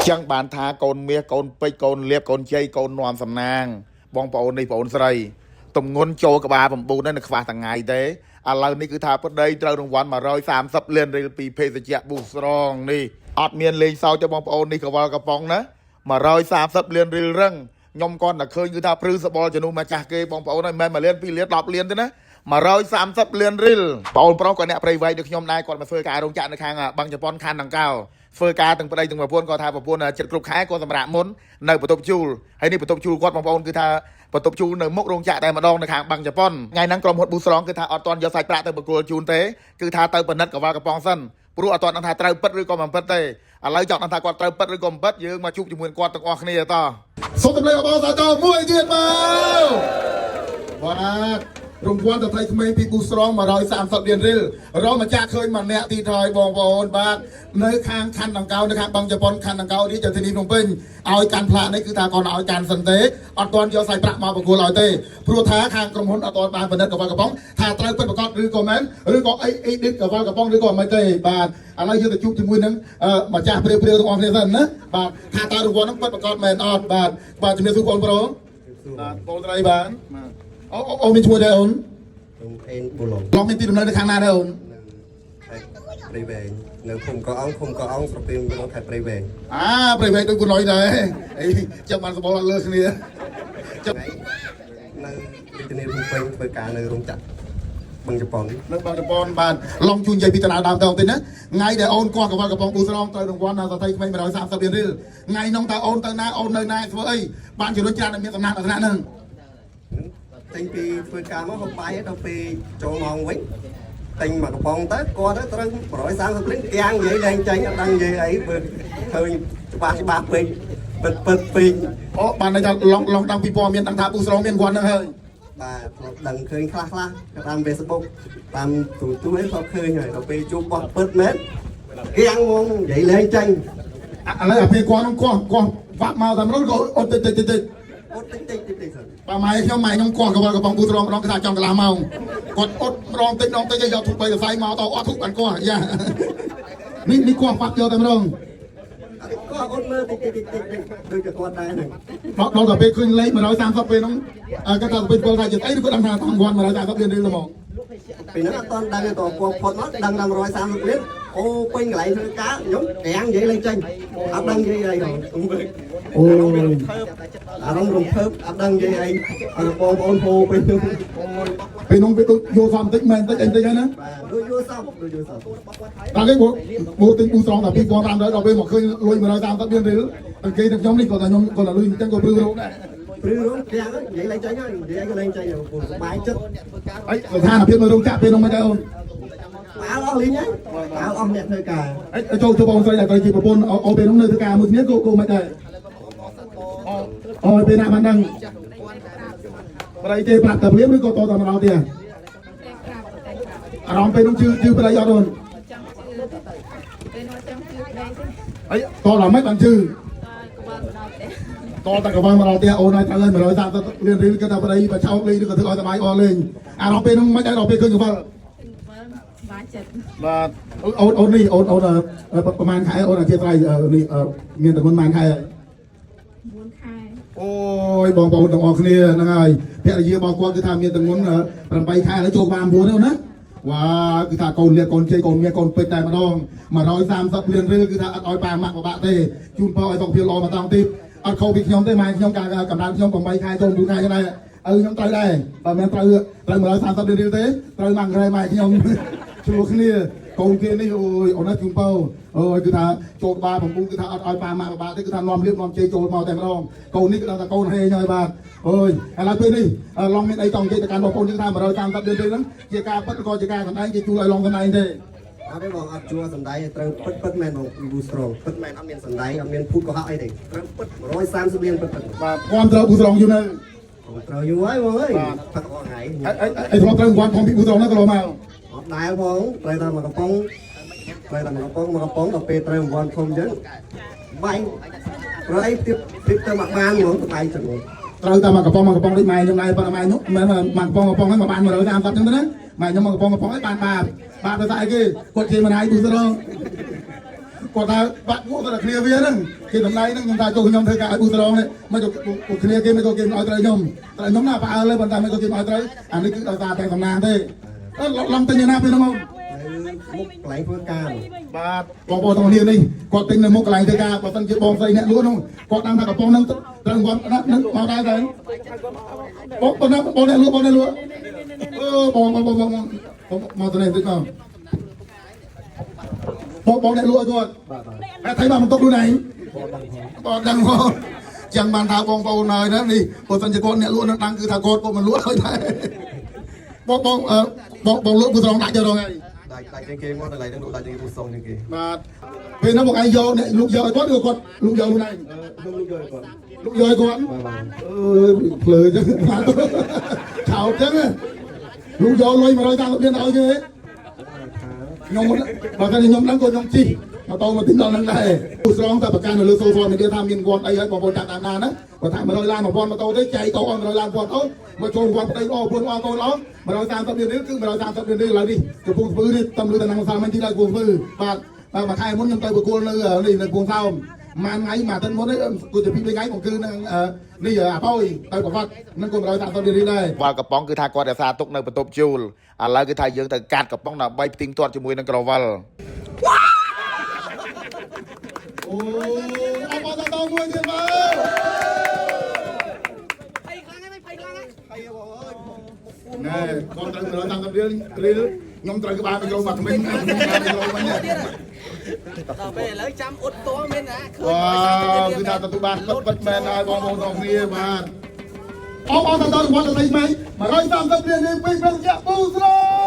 ចឹងបានថាកូនមាសកូនពេជ្រកូនលៀបកូនជ័យកូននាំសំណាង បងប្អូននេះបងប្អូនស្រីទំងន់ចូលក្បាល9ហ្នឹងនៅខ្វះថ្ងៃទេឥឡូវនេះគឺថាប្តីត្រូវរង្វាន់130លានរៀលពីភេសជ្ជៈប៊ូស្រងនេះអត់មានលេងសើចទេបងប្អូននេះកវលកំប៉ុងណា130លានរៀលរឹងខ្ញុំគាត់តែឃើញគឺថាព្រឺសបល់ជំនួសម្ចាស់គេបងប្អូនហើយមិនមែន1លាន2លាន10លានទេណា130លានរៀលបងប្រុសក៏អ្នកព្រៃវែងដូចខ្ញុំដែរគាត់មកធ្វើការរោងចក្រនៅខាងបឹងជប៉ុនខណ្ឌដង្កោធ្វើការទាំងប្តីទាំងប្រពន្ធគាត់ថាប្រពន្ធចិត្តគ្រប់ខែគាត់សម្រាប់មុននៅបន្ទប់ជួលហើយនេះបន្ទប់ជួលគាត់បងប្អូនគឺថាបន្ទប់ជួលនៅមុខរោងចក្រតែម្ដងនៅខាងបឹងជប៉ុនថ្ងៃហ្នឹងក្រុមហ៊ុនប៊ូស្រងគឺថាអត់ទាន់យកសាច់ប្រាក់ទៅប្រគល់ជូនទេគឺថាទៅពិនិត្យកវ៉ាល់កំប៉ុងសិនព្រោះអត់ទាន់ដឹងថាត្រូវពិតឬក៏មិនពិតទេឥឡូវចង់ដឹងថាគាត់ត្រូវពិតឬក៏មិនពិតយើងមកជួបជាមួយគាត់ទាំងអស់គ្នាតោះសូមទម្លាយអបអរសាទរមួយទៀតមកបាទរង្វាន់តថៃក្មេងពីប៊ូស្រង130លានរៀលរកម្ចាស់ឃើញម្នាក់ទីថយបងប្អូនបាទនៅខាងខណ្ឌដង្កោនៅខាងបឹងជប៉ុនខណ្ឌដង្កោរាជធានីភ្នំពេញឲ្យកាន់ផ្លាកនេះគឺថាគាត់ឲ្យកាន់សិនទេអត់ទាន់យកសាច់ប្រាក់មកប្រគល់ឲ្យទេព្រោះថាខាងក្រុមហ៊ុនអត់ទាន់បានពិនិត្យកវ៉ាល់កំប៉ុងថាត្រូវពិតប្រាកដឬក៏មែនឬក៏អីអីឌិតកវ៉ាល់កំប៉ុងឬក៏មិនទេបាទឥឡូវយើងទៅជួបជាមួយនឹងម្ចាស់ព្រាវព្រាវទាំងអស់គ្នាសិនណាបាទថាតើរង្វាន់ហ្នឹងពិតប្រាកដមែនអត់បាទបាទជំរាបសួរបងប្រុសបាទបងស្រីបាទអូអូមានឈ្មោះដែរអូន ខ្ញុំអេនប៊ូឡុង ឡងមានទីដំណើរនៅខាងណាដែរអូន នៅខេត្តព្រៃវែងនៅភូមិកោះអង្គឃុំកោះអង្គស្រុកពីក្នុងខេត្តព្រៃវែង អាព្រៃវែងដូចគូណុយដែរអីចាំបានសបល់លើគ្នា ថ្ងៃនៅរាជធានីភ្នំពេញធ្វើការនៅរោងចក្របឹងជប៉ុន នៅបាងជប៉ុនបាទឡងជូននិយាយពីតារាដើមតងតិចណាថ្ងៃដែលអូនកោះកវ៉ាល់កំប៉ុងប៊ូស្រងត្រូវរង្វាន់ដល់សថីក្មេង130លានរៀលថ្ងៃនោះតើអូនទៅណាអូននៅណាធ្វើអីបានជំរុញច្រើនឲ្យមានសំណាងដល់ថ្នាក់ហ្នឹង ចេញពីធ្វើការមកហូបបាយដល់ពេលចូលម៉ោងវិញទិញមកកំប៉ុងទៅគាត់ទៅត្រូវ130លានគាំងនិយាយលែងចេញអត់ដឹងនិយាយអីបើឃើញច្បាស់ច្បាស់ពេកពិតពិតពេក អូបានន័យថាឡងឡងតាំងពីព័ត៌មានតាំងថាប៊ូស្រងមានរង្វាន់ហ្នឹងហើយ បាទធ្លាប់ដឹងឃើញខ្លះខ្លះតាម Facebook តាមទូទូអីធ្លាប់ឃើញហើយដល់ពេលជួបបោះពិតមែនគាំងហ្មងនិយាយលែងចេញ ឥឡូវអាពេលគាត់ហ្នឹងកោះកោះវាក់មកតែម្ដងក៏អត់តិចតិចតិចតិច អត់តិចតិចតិចតិចសិន បាទម៉ែខ្ញុំម៉ែខ្ញុំកោះកវ៉ាល់កំប៉ុងប៊ូស្រងម្ដងគឺថាចង់កន្លះម៉ោងគាត់អត់ម្ដងតិចម្ដងតិចយកធូបបីសរសៃមកតអត់ធូបបានកោះយ៉ានេះនេះកោះវាក់យកតែម្ដង គាត់អត់មើលតិចតិចតិចតិចដូចតែគាត់ដែរហ្នឹង ដល់ដល់តែពេលឃើញលេខ130ពេលហ្នឹងគាត់ថាពេលគាត់ថាជាអីឬគាត់ដឹងថាតាមគាត់130លានរៀលហ្មង ពេលហ្នឹងអត់តន់ដឹងទេតគាត់ផុតមកដឹងដល់130លានអូពេញកន្លែងធ្វើការខ្ញុំរាំងនិយាយលេងចេញអត់ដឹងនិយាយអីហងមើល អូយ អារម្មណ៍រំភើបអត់ដឹងនិយាយអីអត់បងប្អូនហូពេញនោះ ពេលហ្នឹងវាដូចយល់សំតិចមែនតិចអីតិចហ្នឹងណា បាទដូចយល់សពដូចយល់សព តែគេបូទិញប៊ូស្រងតែ2500ដល់ពេលមកឃើញលុយ130លានរៀលតែគេទាំងខ្ញុំនេះគាត់ថាខ្ញុំគាត់ថាលុយអញ្ចឹងក៏ព្រឺរោគដែរ ព្រឺរងគាំងនិយាយលេងចេញហើយនិយាយក៏លេងចេញពូសបាយចិត្ត អីស្ថានភាពនៅរោងចក្រពេលហ្នឹងមិនដែរអូន ប៉ាល់អស់លីងហើយប៉ាល់អស់អ្នកធ្វើការ អីចូលចូលបងស្រីដែលត្រូវជាប្រពន្ធអូពេលហ្នឹងនៅធ្វើការមួយគ្នាក៏ក៏មិនដែរអូពេលណាបានដឹងប្តីទេប្រាប់តែព្រាមឬក៏តតែម្ដងទៀតអារម្មណ៍ពេលហ្នឹងជឿជឿប្តីអត់អូន ចង់ជឿពេលនោះចង់ជឿប្តីទេ អីតដល់មិនបានជឿ តក្បាលមកដល់ផ្ទះ តតែកវ៉ាមកដល់ផ្ទះអូនហើយត្រូវ130លានរៀលគេថាប្តីបើឆោតលេងឬក៏ធ្វើឲ្យសบายអស់លេងអារម្មណ៍ពេលហ្នឹងមិនដែរដល់ពេលឃើញកវ៉ាល់ ក្បាលបាចិត្ត បាទអូនអូននេះអូនអូនប្រហែលខែអូនអធិស្ឋាននេះមានតងន់ប្រហែលខែ 4ខែ អូយបងប្អូនទាំងអស់គ្នាហ្នឹងហើយភរិយារបស់គាត់គឺថាមានតងន់8ខែហើយចូលបាន9ហ្នឹងណាវ៉ាគឺថាកូនលៀកកូនជ័យកូនមាសកូនពេជ្រតែម្ដង130លានរៀលគឺថាអត់ឲ្យប៉ាម៉ាក់បបាក់ទេជូនពរឲ្យសុខភាពល្អមកតង់ទៀតអត់ខុសពីខ្ញុំទេម៉ែខ្ញុំកាលកម្ដៅខ្ញុំ8ខែចូល9ខែចឹងដែរឪខ្ញុំត្រូវដែរបើមិនត្រូវត្រូវ130លានរៀលទេត្រូវម៉ាំងរ៉ែម៉ែខ្ញុំ ជួគ្នាកូនគេនេះអូយអូនណាជូនពរអូយគឺថាចូលក្បាល9គឺថាអត់ឲ្យប៉ាម៉ាក់បបាក់ទេគឺថានាំលៀបនាំជ័យចូលមកតែម្ដងកូននេះគឺដល់តែកូនហេងហើយបាទអូយឥឡូវពេលនេះឡងមានអីចង់និយាយទៅកាន់បងប្អូនយើងថា130លានរៀលហ្នឹងជាការពិតក៏ជាការសម្ដែងគេជួយឲ្យឡងសម្ដែងទេ អត់ទេបងអត់ជួសំដែងត្រូវពិតពិតមែនបងប៊ូស្រងពិតមែនអត់មានសំដែងអត់មានភូតកុហកអីទេត្រូវពិត130លានពិតពិត បាទគាំត្រូវពូស្រងយូរនៅ បងត្រូវយូរហើយបងអើយផឹកអស់ថ្ងៃ អីអីធ្លាប់ត្រូវគាត់ផងពីពូស្រងហ្នឹងក៏លោមក អត់ដែលផងត្រូវតែមកកំប៉ុងត្រូវតែមកកំប៉ុងមកកំប៉ុងដល់ពេលត្រូវរង្វាន់ធំអញ្ចឹងបាយព្រោះអីទៀតទៀតទៅមកបានហ្មងបាយចឹងហ្មង ត្រូវតែមកកំប៉ុងមកកំប៉ុងដូចម៉ែខ្ញុំដែរប៉ុន្តែម៉ែខ្ញុំមិនមកកំប៉ុងកំប៉ុងហ្នឹងមកបាន130ចឹងទៅណាម៉ែខ្ញុំមកកំប៉ុងកំប៉ុងអីបានបាបបាបទៅស្អីគេគាត់ជាម្ដាយពូស្រង គាត់ថាបាក់ពួកទៅតែគ្នាវាហ្នឹងគេតម្លៃហ្នឹងខ្ញុំថាចូលខ្ញុំធ្វើការឲ្យប៊ូស្រងនេះមិនក៏ពួកគ្នាគេមិនក៏គេមិនឲ្យត្រូវខ្ញុំត្រូវខ្ញុំណាផ្អើលទេប៉ុន្តែមិនក៏គេមិនឲ្យត្រូវអានេះគឺដោយសារតែតំណាងទេឡំទិញណាពេលហ្នឹងមក នៅមុខកន្លែងធ្វើការ បាទបងប្អូនទាំងគ្នានេះគាត់ទិញនៅមុខកន្លែងធ្វើការបើសិនជាបងស្រីអ្នកលក់នោះគាត់ដឹងថាកំប៉ុងហ្នឹងត្រូវគាត់ហ្នឹងមកដែរទៅបងបងបងអ្នកលក់បងអ្នកលក់អឺបងបងបងបងមកទៅនេះតិចមកបងបងអ្នកលក់ឲ្យគាត់ បាទបាទ តែថៃបានបន្ទប់ខ្លួនឯងបងដឹងផងចឹងបានថាបងប្អូនហើយណានេះបើសិនជាគាត់អ្នកលក់នឹងដឹងគឺថាគាត់ក៏មិនលក់ឲ្យដែរបងបងបងបងលក់គឺត្រង់ដាក់ចុះរងហើយ ដាច់ដាច់ជាងគេមកតម្លៃហ្នឹងលក់ដាច់ជាងគេពូសងជាងគេ បាទពេលហ្នឹងបងឯងយកអ្នកលក់យកឲ្យគាត់ឬគាត់លក់យកខ្លួនឯង ខ្ញុំលក់យកគាត់ លក់យកឲ្យគាត់ បាទបាទ អើយភ្លើចឹងបាទឆោតចឹងលក់យកលុយ130លានឲ្យគេខ្ញុំបើតែខ្ញុំដឹងក៏ខ្ញុំជិះម៉ូតូមកទិញដល់ហ្នឹងដែរពូស្រងតែប្រកាសនៅលើ social media ថាមានគាត់អីហើយបងប្អូនតាមតាមដានណាបើថា100ឡាន1000ម៉ូតូទេចែកកោ100ឡាន1000អូមកចូលវត្តប្តីអូពួនអកូនអ130លានរៀលគឺ130លានរៀលឥឡូវនេះកំពង់ស្ពឺនេះតំលឺតំណាងសាមិញទីដល់កំពង់ស្ពឺបាទបាទមួយខែមុនខ្ញុំទៅប្រគល់នៅនេះនៅកំពង់សោមមួយថ្ងៃមួយអាទិត្យមុននេះគូទៅពីរថ្ងៃមកគឺនឹងនេះអាប៉យទៅប្រវត្តិនឹងក៏130លានរៀលដែរ វ៉ាល់កំប៉ុងគឺថាគាត់រក្សាទុកនៅបន្ទប់ជួលឥឡូវគឺថាយើងទៅកាត់កំប៉ុងដើម្បីផ្ទៀងផ្ទាត់ជាមួយនឹងក្រវិល អូអបអរតមួយទៀតមើល ភ័យខ្លាំងហើយភ័យខ្លាំងហើយ ណែគាត់ត្រូវ130រៀលរៀលខ្ញុំត្រូវក្បាលមីក្រូមកថ្មីខ្ញុំក្បាលមីក្រូវិញ ដល់ពេលឥឡូវចាំអ៊ុតតមែនណាឃើញ វ៉ាវគឺថាទទួលបានពិតពិតមែនហើយបងប្អូនទាំងគ្នាបាទអបអរតតវត្តដីថ្មី130រៀលនេះពីព្រះជាពូស្រង